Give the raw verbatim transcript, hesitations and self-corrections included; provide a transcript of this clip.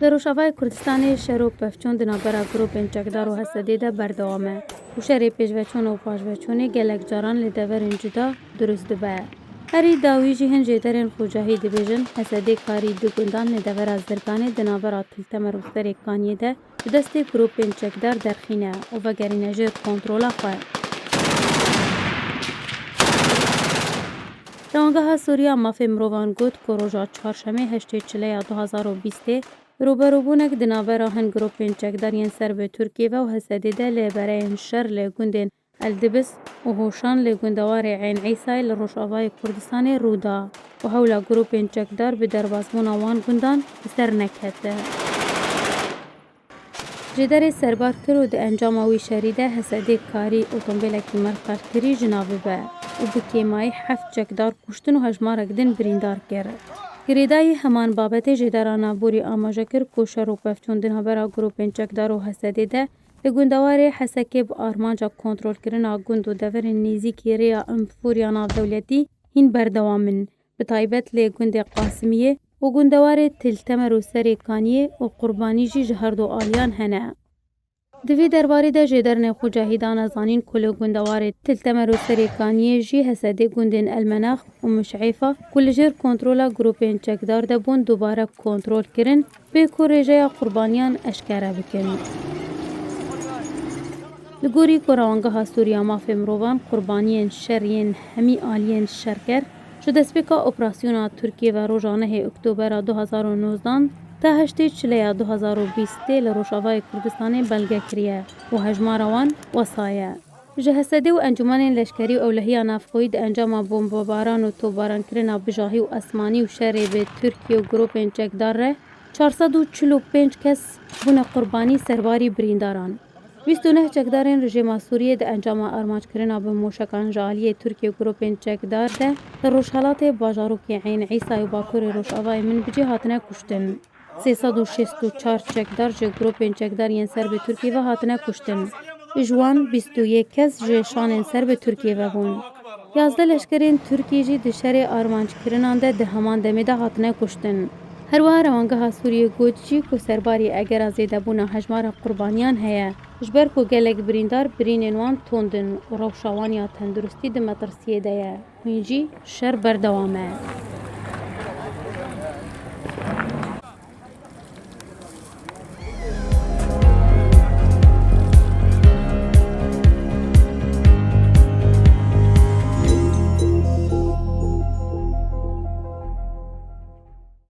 Li Rojavayê Kurdistanê şer û pevçûn di navbera grûpên çekdar û H S D'ê de berdewam e û şerê pêşveçûn û paşveçûnê gelek caran li deverên cuda dirust dibe. Herî dawî jî hin jêderên xwecahî dibêjin, H S D karî du gundan li devera Zirganê di navbera Til Temer û Serê Kaniyê de bi destê grûpên çekdar derxîne û vegerîne jêr kontrola xwe. Rewangeha Sûriya Mafê Mirovan got ku roja Çarşemê heştê Çileya du hazar û bîstê rûberûbûnek di navbera hin grûpên çekdar yên ser bi Tirkiyê ve û H S D'ê de li bereyên şer li gundên El Dibis û Hoşan li gundewarê Eyn Îsayê li rojavayê Kurdistanê rû da û hewla grûpên çekdar bi derbasbûna wan gundan bi ser nekete. Jêderê serbar kir û di encama wî şerî de H S D karî otombêlekî merqerkirî ji nav bibe û bi kêmayî heft çekdar kuştin û hejmarek din birîndar kir. Girêdayî heman babetê jêdera navborî amaje kir ku şer û pevçûn di navbera grûpên çekdar û H S D'ê de li gundewarê Hesekê bi armanca kontrolkirina gund û deverên nêzîkî rêya Infûriya navdewletî hîn berdewam in, bi taybet lê gundê Qasimiyê û gundewarê Til Temer û Serê Kaniyê û qurbanî jî ji her du aliyan hene. Di vî derbarê de jêderên xwecahî dane zanîn ku li gundewarê Til Temer û Serê Kaniyê jî H S D'ê gundên El Menax û Miş'êfa ku li jêr kontrola grûpên çekdar de bûn dubare kontrol kirin, bê ku rêjeya qurbaniyan eşkere bikin. Li gorî ku Rewangeha Sûriya Mafê Mirovan qurbaniyên şer yên hemî aliyên şerker ji destpêka operasyona Tirkiyê ve roja nehê Oktobera du hazar û nozdan ta heştê Çileya du hazar û bîstê li Rojavayê Kurdistanê belge kiriye û hejmara wan wesa ye. Ji H S D û encûmenên leşkerî û ewlehiya navxweyî di encama bombebaran û topbarankirina bijahî û esmanî û şerê bi Tirkiye û grûpên çekdar re çar sed û çil û pênc kes bûne qurbanî serbarî birîndaran. Bîst û neh çekdarên rejîma Sûriyê di encama armanckirina bi mûşekan ji aliyê Tirkiye û grûpên çekdar de li rojhelatê bajarokê Eyn Îsayê û bakurê rojavayê Minbicê hatine kuştin. Sê sed û şêst û çar çekdar ji grûpên çekdar yên ser bi Tirkiyê ve hatine kuştin. Ji wan bîst û yek kes ji şanên ser bi Tirkiyê ve bûn. Yazdeh leşkerên Tirkiyê jî di şerê armanckirinan de di heman demê de hatine kuştin. Her wiha Rewangeha Sûriyê got jî ku serbarî egera zêdebûna hejmara qurbaniyan heye, ji ber ku gelek birîndar birînên wan tund in û rewşa wan ya tenduristî di metirsiyê de ye. Hûn jî şer berdewam e.